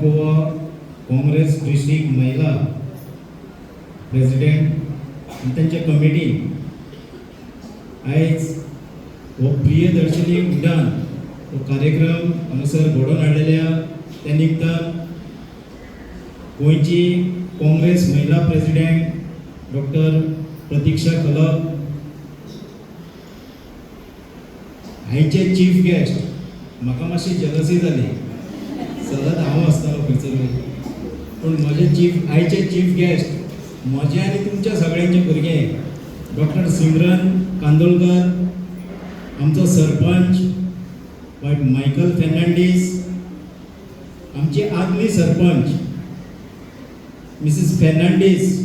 Goa Congress district महिला president आनी तांच्या कमिटीन आयज हो प्रियदर्शनी उडान हो कार्यक्रम हांगासर घडोवन हाडलेल्या त्या निमतान गोंयची काँग्रेस महिला प्रेसिडेंट डॉक्टर प्रतीक्षा खलप, आयचे चीफ गेस्ट. म्हाका मातशी जलसी जाली, सदांच हांव आसतालो खंयसरूय, पूण म्हजे चीफ आयचे चीफ गेस्ट म्हजे आनी तुमच्या सगळ्यांचे भुरगे डॉक्टर सिमरन कांदोळकर, आमचो सरपंच बाय मायकल फेर्नांडीस, आमची आदली सरपंच मिसीस फेर्नांडीस.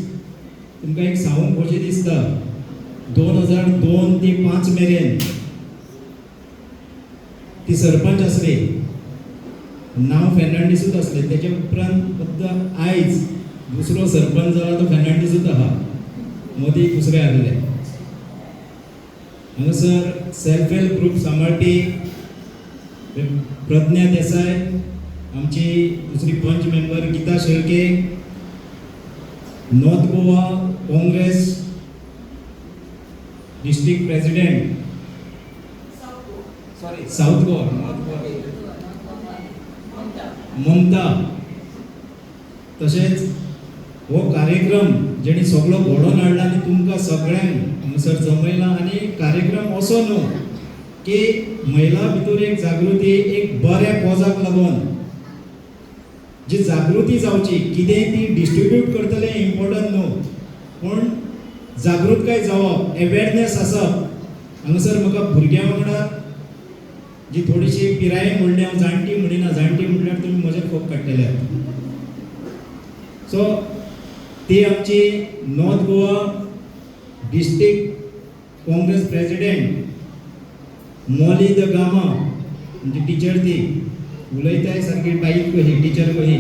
तुमकां एक सांगूंक खोशी दिसता, 2002 ते 5 मेरेन ती सरपंच आसली. नांव फेर्नांडीसूच आसलें. तेच्या उपरांत फक्त आयज दुसरो सरपंच जाला तो फेर्नांडीसूच आहा, मदीं दुसरे आसले. हांगासर सेल्फ हेल्प ग्रूप सांबाळपी प्रज्ञा देसाय, आमची दुसरी पंच member Gita Shelke, north Goa Congress district president, sorry, south Goa, north Goa Mamata. तशेंच हो कार्यक्रम जेणी सगळो घडोवन हाडला आनी तुमकां सगळ्यांक हांगासर जमयला आनी कार्यक्रम असो न्हू की महिला भितर एक जागृती, एक बऱ्या कॉजाक लागून जी जागृती जावची. कितें ती डिस्ट्रिब्यूट करतले इम्पॉर्टंट न्हू, पूण जागृतकाय जावप, अवेरनेस आसप. हांगासर म्हाका भुरग्यां वांगडा जी थोडीशी पिरायेन व्हडली, हांव जाणटी म्हणिना, जाणटी म्हणल्यार तुमी म्हजेर फोग काडटले. सो ती आमची north Goa district Congress president Molly the Gama, म्हणजे टिचर. ती उलयताय सारकी बाईक कशी, टिचर कशी.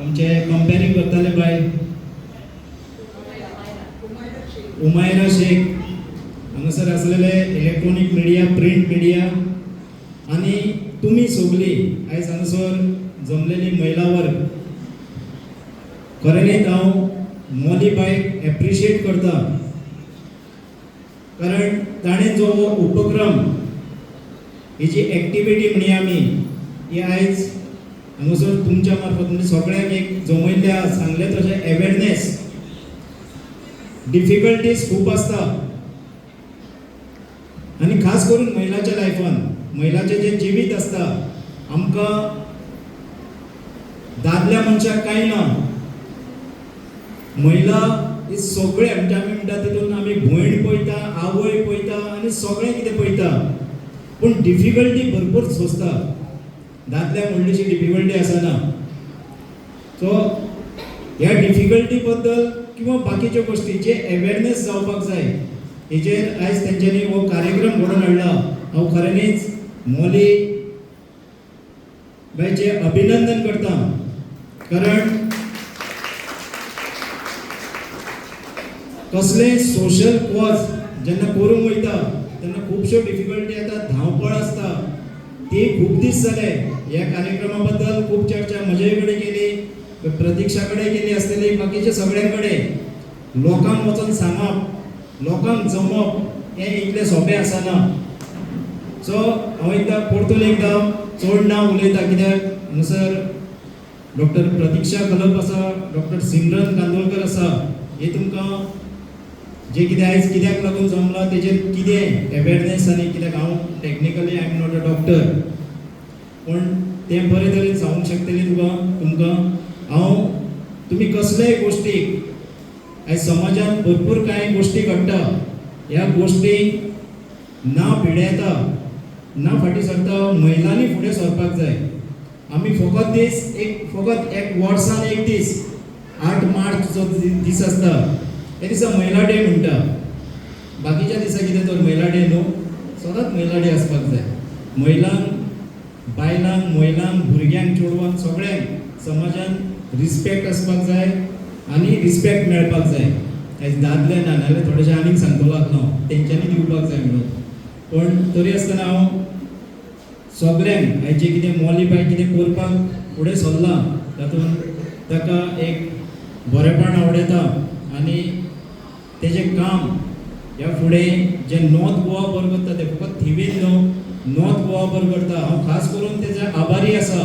आमचे कंपेरींग करताले बाय उमायरा शेख. हांगासर आसलेले इलेक्ट्रॉनीक मिडिया, प्रिंट मिडिया आनी तुमी सगळीं आयज हांगासर जमलेली महिला वर्ग, खऱ्यांनीच हांव मोली बायक एप्रिशिएट करता, कारण ताणें जो हो उपक्रम, ही जी एक्टिविटी म्हणया आमी, ही आयज हांगासर तुमच्या मार्फत म्हणजे सगळ्यांक एक जमयल्ले, सांगलें तशें अवेरनेस, डिफिकल्टीज खूब आसता आनी खास करून महिलाच्या लायफान, महिलाचें जें जिवीत आसता, आमकां दादल्या मनशाक कांय ना. महिला ही सगळें, म्हणजे आमी म्हणटा तितून आमी भयण पळयता, आवय पळयता आनी सगळें कितें पळयता, पूण डिफिकल्टी भरपूर सोंसता. दादल्याक व्हडलीशी डिफिकल्टी आसना. सो ह्या डिफिकल्टी बद्दल किंवा बाकीच्यो गोश्टी जे अवेरनेस जावपाक जाय, हेजेर आयज तेंच्यांनी हो कार्यक्रम घडोवन हाडला. हांव खऱ्यांनीच मोली बायचें अभिनंदन करता, कारण कसलेंय सोशल कॉज जेन्ना करूंक वयता तेन्ना खुबश्यो डिफिकल्टी येता, धांवपळ आसता. ती खूब दीस जाले ह्या कार्यक्रमा बद्दल खूब चर्चा म्हजे कडेन केली, प्रतिक्षा कडेन केली आसतली, बाकीच्या सगळ्यां कडेन. लोकांक वचोन सांगप, लोकांक जमप हें इतलें सोंपें आसना. सो हांव एकदां परतून एकदां चड ना उलयता, कित्याक हांगासर डॉक्टर प्रतिक्षा खलप आसा, डॉक्टर सिमरन कांदोळकर आसा. हे तुमकां जे कितें आयज कित्याक लागून जमलां तेजेर कितें अवेरनेस, आनी कित्याक हांव technically I am not a doctor, पूण तें बरे तरेन सांगूंक शकतली तुका तुमकां हांव. तुमी कसलेय गोश्टीक, आयज समाजांत भरपूर कांय गोश्टी घडटा, ह्या गोश्टीक ना भिडेता, ना फाटीं सरता, महिलांनी फुडें सरपाक जाय. आमी फकत दीस एक, फकत एक वर्सान एक दीस, 8 मार्च जो दीस आसता, त्या दिसा महिला डे म्हणटा. बाकीच्या दिसा कितें तर महिला डे न्हू, सदांच महिला डे आसपाक जाय. महिलांक, बायलांक, महिलांक, भुरग्यांक, चेडवांक, सगळ्यांक समाजान रिस्पेक्ट आसपाक जाय आनी रिस्पेक्ट मेळपाक जाय. आयज दादले ना नाजाल्यार थोडेशें आनीक सांगतलो आसलो हांव तेंच्यांनी दिवपाक जाय म्हणून. पूण तरी आसतना हांव सगळ्यांक आयज जें कितें मोली बाय कितें करपाक फुडें सरलां तातूंत ताका एक बरेपण आवडयता आनी तेजें काम ह्या फुडें जें नॉर्थ गोवा बर करता तें फकत थिवीन न्हू, नॉर्थ गोवा बर करता. हांव खास करून तेजे आभारी आसा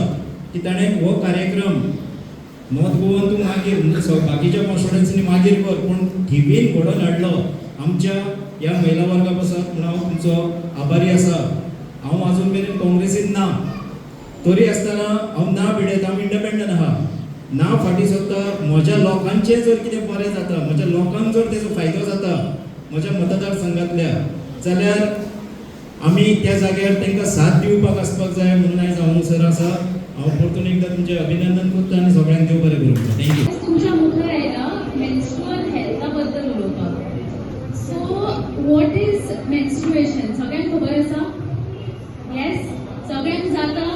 की ताणें हो कार्यक्रम नॉर्थ गोवान तूं मागीर बाकीच्या कॉन्स्टिट्युएन्सीनी मागीर कर, पूण थिवीन घडोवन हाडलो आमच्या ह्या महिला वर्गा पासत, म्हणून हांव तुमचो आभारी आसा. हांव अजून मेरेन काँग्रेसीन ना, तरी आसतना हांव ना भिडयता, हांव इंडिपेंडंट आहा, ना फाटीं सरता. म्हज्या लोकांचें जर कितें बरें जाता, म्हज्या लोकांक जर तेजो फायदो जाता म्हज्या मतदारसंघातल्या, जाल्यार आमी त्या जाग्यार तांकां साथ दिवपाक आसपाक जाय म्हणून आयज हांव हांगासर आसा. हांव परतून एकदां तुमचें अभिनंदन करता आनी सगळ्यांक देव बरें करूं. Thank you. तुमच्या मुखार आयला मेन्स्ट्रुअल हेल्था बद्दल उलोवपाक. So what is menstruation? सगळ्यांक खबर आसा? येस? सगळ्यांक जाता?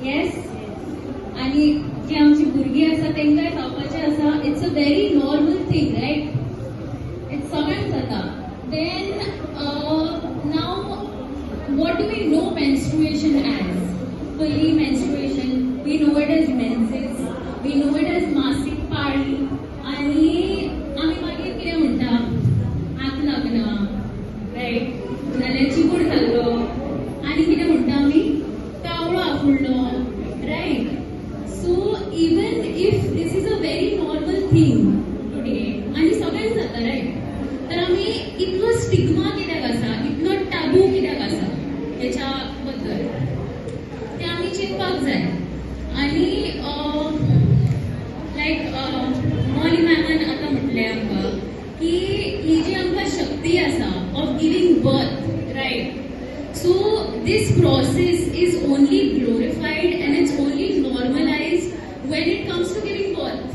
येस? आनी जी आमची भुरगीं आसा तांकांय जावपाचें आसा. It's a very normal thing, right? It's सगळ्यांक जाता. Then now what do we know menstruation as? पयलीं menstruation we know it as menses, we know it as मासीक पाळी. आनी आमी मागीर कितें म्हणटा? हात लागना, रायट? नाल्यार चिकूड जाल्लो. आनी कितें म्हणटा आमी? कावळो आफुडलो, right? So even if this is a very normal thing today आनी सगळ्यांक जाता, रायट, तर आमी इतलो स्टिग्मा कित्याक आसा, इतलो टॅबू कित्याक आसा हेच्या बद्दल, तें आमी चिंतपाक जाय. आनी लायक मॉली मॅमान आतां म्हटलें आमकां की ही जी आमकां शक्ती आसा of giving birth, right, so this process is only glorified and it's only normalized when it comes to giving birth,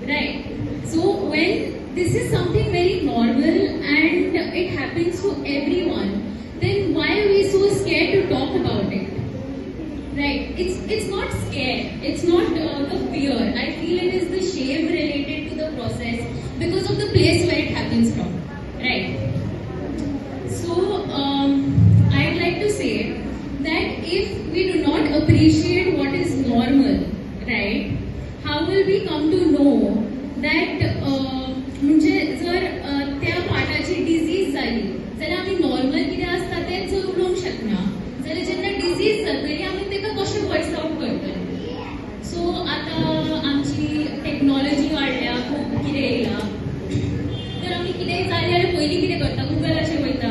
right? So when this is something very normal and it happens to everyone, then why are we so scared to talk about it? Right? It's not scare. It's not the fear. I feel it is the shame related to the process because of the place where it happens from. Right? So I'd like to say that if we do not appreciate what is normal, right? How will we come to know that म्हणजे जर त्या पार्टाची disease जाली जाल्यार आमी normal कितें आसता तेंच जर उलोवंक शकना जाल्यार जेन्ना डिझीज जातली आमी ताका कशें वॉयस आउट करतले? सो आतां आमची टॅक्नॉलॉजी वाडल्या, खूब कितें येयलां, तर आमी कितेंय जालें जाल्यार पयलीं कितें करता? गुगलाचेर वयता,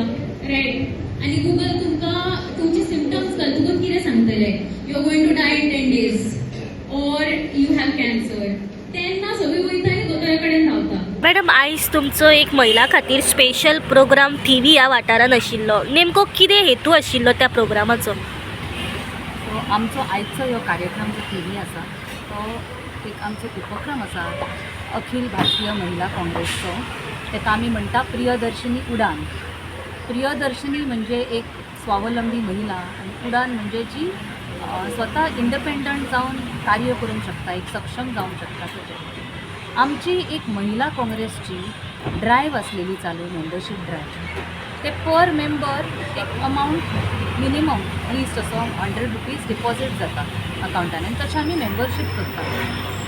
रायट? आनी गुगल तुमकां तुमचे सिमटम्स घालतकूच कितें सांगतलें? You are going to die in 10 days or you have cancer. तेन्ना सगळीं वयता आनी दोतोरा कडेन धांवता. मॅडम, आयज तुमचो एक महिला खातीर स्पेशल प्रोग्राम थिवी ह्या वाठारान आशिल्लो. नेमको कितें हेतू आशिल्लो त्या प्रोग्रामाचो? सो आमचो आयचो ह्यो कार्यक्रम जो थिवी आसा तो एक आमचो उपक्रम आसा अखिल भारतीय महिला काँग्रेसचो. ताका आमी म्हणटा प्रियदर्शिनी उडान. प्रियदर्शिनी म्हणजे एक स्वावलंबी महिला आनी उडान म्हणजे जी स्वता इंडिपेंडंट जावन कार्य करूंक शकता, एक सक्षम जावंक शकता. तशें आमची एक महिला काँग्रेसची ड्रायव्ह आसलेली चालू, मेंबरशीप ड्रायव्ह. ते पर मेंबर एक अमावंट मिनिमम लीस्ट असो 100 रुपीज डिपॉझीट जाता अकावंटान आनी तशें आमी मेंबरशीप करता.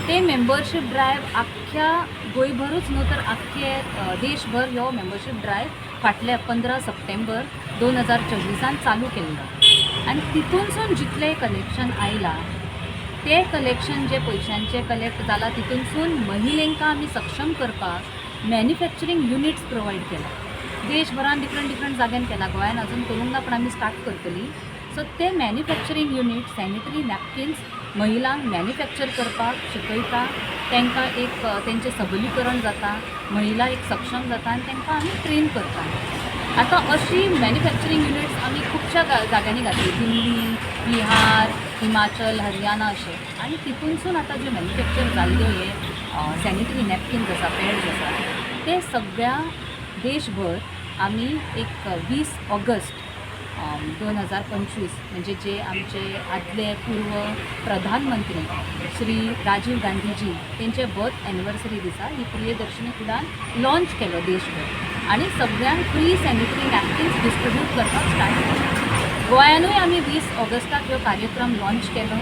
ते मेंबरशीप ड्रायव्ह आख्ख्या गोंयभरूच न्हू तर आख्खे देशभर ह्यो मेंबरशीप ड्रायव्ह फाटल्या 15 सप्टेंबर 2024 चालू केल्लो आनी तितूनसून जितलें कलेक्शन आयलां ते कलेक्शन जे पयशांचें कलेक्ट जालां तितूनसून महिलेंकां आमी सक्षम करपाक मॅन्युफॅक्चरींग युनिट्स प्रोवायड केला. देशभरान डिफरंट डिफरंट जाग्यान केला. गोंयान अजून करूंक ना, पण आमी स्टार्ट करतली. सो ते मॅन्युफॅक्चरींग युनीट सॅनिटरी नॅपकिन्स महिलांक मॅन्युफॅक्चर करपाक शिकयता. तांकां एक तेंचें सबलीकरण जाता, महिला एक सक्षम जाता आनी तांकां आमी ट्रेन करता. आतां अशी मॅन्युफॅक्चरींग युनिट्स आमी खुबश्या जाग्यांनी घातली, दिल्ली, बिहार, हिमाचल, हरियाणा अशें. आनी तितूनसून आतां ज्यो मॅन्युफॅक्चर जाल्ल्यो हे सॅनिटरी नॅपकिन्स आसा, पॅड्स आसा, ते सगळ्या देशभर आमी एक 20 ऑगस्ट 2025, म्हणजे जे आमचे आदले पूर्व प्रधानमंत्री श्री राजीव गांधीजी तेंचे बर्थ एनिवर्सरी दिसा ही प्रियदर्शिनी उडान लॉन्च केलो देशभर आनी सगळ्यांक फ्री सॅनिटरी नॅपकिन्स डिस्ट्रिब्यूट करपाक स्टार्ट केलें. गोंयानूय आमी 20 ऑगस्टाक ह्यो कार्यक्रम लॉन्च केलो.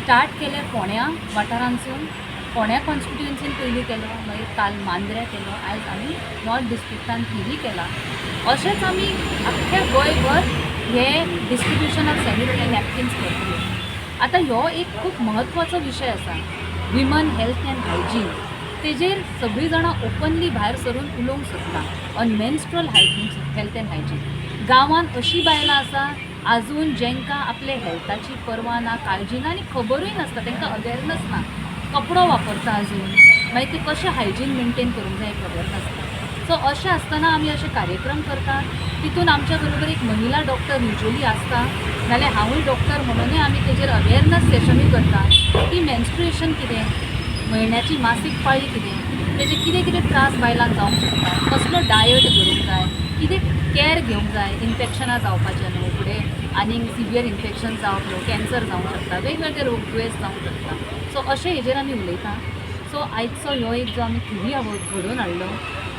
स्टार्ट केलें फोंड्या वाठारांतसून, फोंड्या कॉन्स्टिट्युएन्सीन पयलीं केलो, मागीर काल मांद्र्या केलो, आयज आमी नॉर्थ डिस्ट्रिक्टान थिवी केला. अशेंच आमी आख्ख्या गोंयभर हे डिस्ट्रिब्युशन ऑफ सॅनिटरी नॅपकिन्स करतले. आतां ह्यो एक खूब म्हत्वाचो विशय आसा, विमन हेल्थ अँड हायजीन. तेजेर सगळीं जाणां ओपनली भायर सरून उलोवंक सोदना on menstrual hygiene, health and hygiene. गांवांत अशीं बायलां आसा आजून जेंकां आपले हेल्थाची पर्वा ना, काळजी ना आनी खबरूय नासता. तांकां अवेरनस ना. कपडो वापरता अजून, मागीर ते कशें हायजीन मेनटेन करूंक जाय खबर नासता. सो अशें आसतना आमी अशे कार्यक्रम करतात. तितून आमच्या बरोबर एक महिला डॉक्टर युजली आसता, नाल्यार हांवूय डॉक्टर म्हणुनूय आमी तेजेर अवेरनस सेशनूय करता की मेन्स्ट्रुएशन कितें, म्हयन्याची मासीक पाळी कितें, तेजे कितें कितें त्रास बायलांक जावंक शकता, कसलो डायट करूंक जाय, कितें कॅर घेवंक जाय, इन्फेक्शनां जावपाचें न्हू फुडें आनीक सिवियर इन्फेक्शन जावप न्हू, कॅन्सर जावंक शकता, वेगवेगळे रोग दुयेंस जावंक शकता. सो अशें हेजेर आमी उलयता. सो आयचो ह्यो एक जो आमी थिवी घडोवन हाडलो,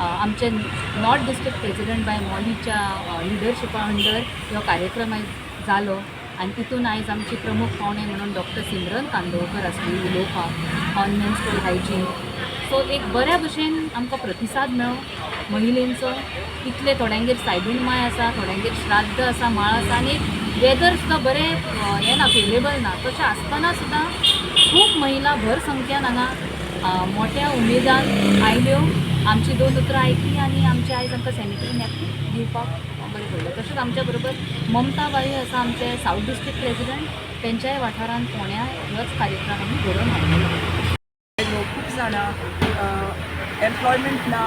आमचे नॉर्थ डिस्ट्रिक्ट प्रेजिडंट बाय मॉलीच्या लिडरशिपा अंडर ह्यो कार्यक्रम आयज जालो आनी तितून आयज आमची प्रमुख पावणे म्हणून डॉक्टर सिमरन कांदोळकर आसली उलोवपाक ऑन मेन्स्ट्रुअल हायजीन. सो एक बऱ्या भशेन आमकां प्रतिसाद मेळ्ळो महिलेंचो. इतले थोड्यांगेर सायबीण माय आसा, थोड्यांगेर श्राद्ध आसा, माळ आसा आनी एक वेदर सुद्दां बरें हें ना, फेवरेबल ना. तशें आसतना सुद्दां खूब महिला भर संख्यान हांगा मोठ्या उमेदान आयल्यो, आमची दोन उतरां आयकलीं आनी आमचे आयज आमकां सॅनिटरी नॅपकीन दिवपाक बरें पडलें. तशेंच आमच्या बरोबर ममता बाई आसा, आमचे सावथ डिस्ट्रिक्ट प्रेजिडंट. तेंच्याय वाठारांत फोंड्या होच कार्यक्रम आमी घडोवन हाडलेलो. लोक खूब जाणां एम्प्लॉयमेंट ना,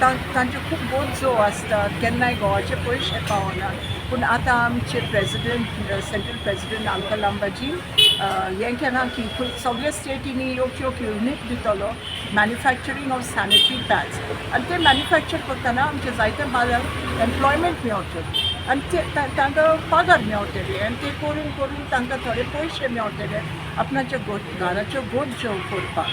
तांच्यो खूब गरजो आसतात, केन्नाय घोवाचे पयशे पावना. पूण आतां आमचे president, central president uncle Ambaji हें केलां की सगळे स्टेटींनी एक एक युनीट दितलो मॅन्युफॅक्चरींग ऑफ सॅनिटरी पॅड्स आनी ते मॅन्युफॅक्चर करतना आमचे जायते बायलांक एम्प्लॉयमेंट मेवतलें आनी ते तांकां पगार मेवतले आनी ते करून करून तांकां थोडे पयशे मेवतले आपणाच्या घराच्यो गरजो करपाक.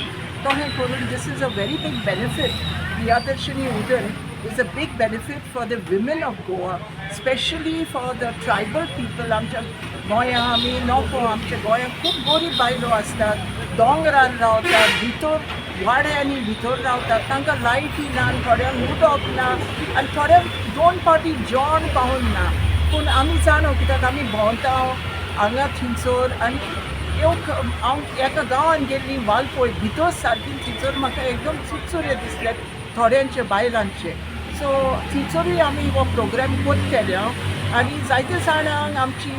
तशें करून this is a very big benefit. Priyadarshini Udan is a big benefit for the women of Goa, especially for the tribal people. आमच्या गोंया आमी नको, आमच्या गोंयांत खूब गरीब बायलो आसतात, दोंगरार रावतात, भितर वाड्यांनी भितर रावतात. तांकां लायटी ना आनी थोड्यांक उदक ना आनी थोड्यांक दोन फावटी जेवण पावून ना. पूण आमी जाणो कित्याक आमी भोंवता हांगा थिंगसर आनी एक हांव एका गांवान गेल्ली वालपोय भितर सारकी, थंयसर म्हाका एकदम चुरचुरे दिसले थोड्यांचे बायलांचे. सो थंयसरूय आमी हो प्रोग्राम करतले आनी जायते जाणांक आमची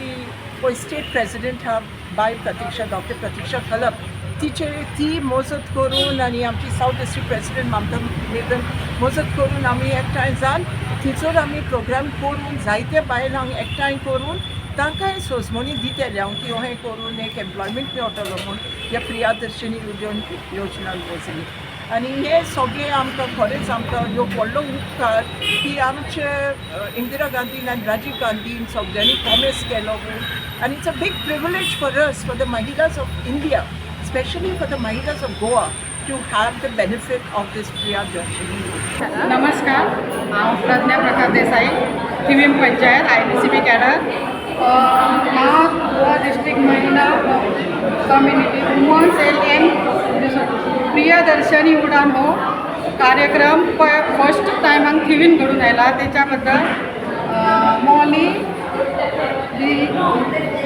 पळय स्टेट प्रेजिडंट आहा बाय प्रतिक्षा, डॉक्टर प्रतिक्षा खलप, तिचे ती मजत करून आनी आमची सावथ डिस्ट्रिक्ट प्रेजिडंट ममता मेगन मजत करून आमी एकठांय जावन थंयसर आमी प्रोग्राम करून जायते बायलांक एकठांय करून तांकांय सोजमणी दितले हांव की अहें करून एक एम्प्लॉयमेंट मेवटलो म्हूण ह्या प्रियादर्शिनी उद्योग योजना वचली. आनी हे सगळें आमकां खरेंच आमकां ह्यो व्हडलो उपकार की आमचे इंदिरा गांधीन आनी राजीव गांधीन सगळ्यांनी प्रॉमीस केलो म्हूण. आनी it's a big privilege for us, for the mahilas of India, specially for the mahilas of Goa, to have the benefit of this Priyadarshini. नमस्कार, हांव प्रज्ञा प्रकाश देसाई, थिवीम पंचायत, आयबीसीपी कॅडर. हांव गोवा डिस्ट्रिक्ट महिला community women cell and Priyadarshini Udaan हो कार्यक्रम first time हांगा थिवीन घडून आयला. तेच्या बद्दल मॉली दी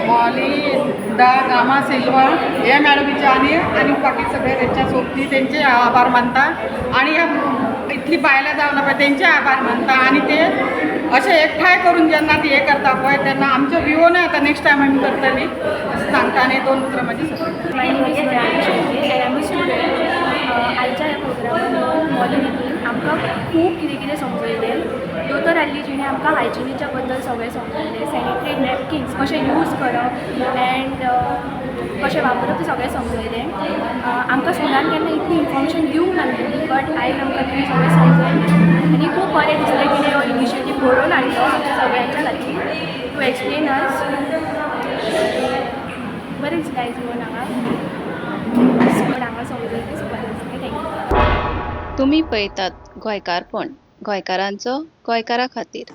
मॉली दा गामा सिल्वा हे मॅडमीचे आनी आनी बाकी सगळे तेंच्या सोबती तेंचे हांव आभार मानता आनी ह्या इतली बायलां जावन पळय तेंचे आभार मानता. आनी ते अशें एकठांय करून जेन्ना ती हें करता पळय तेन्ना आमच्यो भिवोनय आतां नेक्स्ट टायम आमी करतली अशें सांगता आनी दोन उतरां म्हाजी सोंपयता. My name is Mayani Shinde and I'm a student. आयच्या ह्या प्रोग्रामान मॉली दिदीन आमकां खूब कितें कितें समजयलें. दोतोर आसली जिणें आमकां हायजिनीच्या बद्दल सगळें समजयलें, सॅनिटरी नॅपकिन्स कशें यूज करप अँड कशें वापरप तें सगळें समजयलें. आमकां स्कुलान केन्ना इतली इन्फॉर्मेशन दिवंक नासलेली, बट आयज आमकां तिणें सगळें समजयलें आनी खूब बरें दिसलें की हो इनिशिएटीव घडोवन हाडलो आमच्या सगळ्यांच्या खातीर टू एक्सप्लेन अस. बरें दिसलें आयज येवन हांगा, बट हांगा समजयलें, सो बरें दिसलें. Thank you. तुमी पळयतात गोंयकारपण, गोंयकारांचो गोंयकारा खातीर.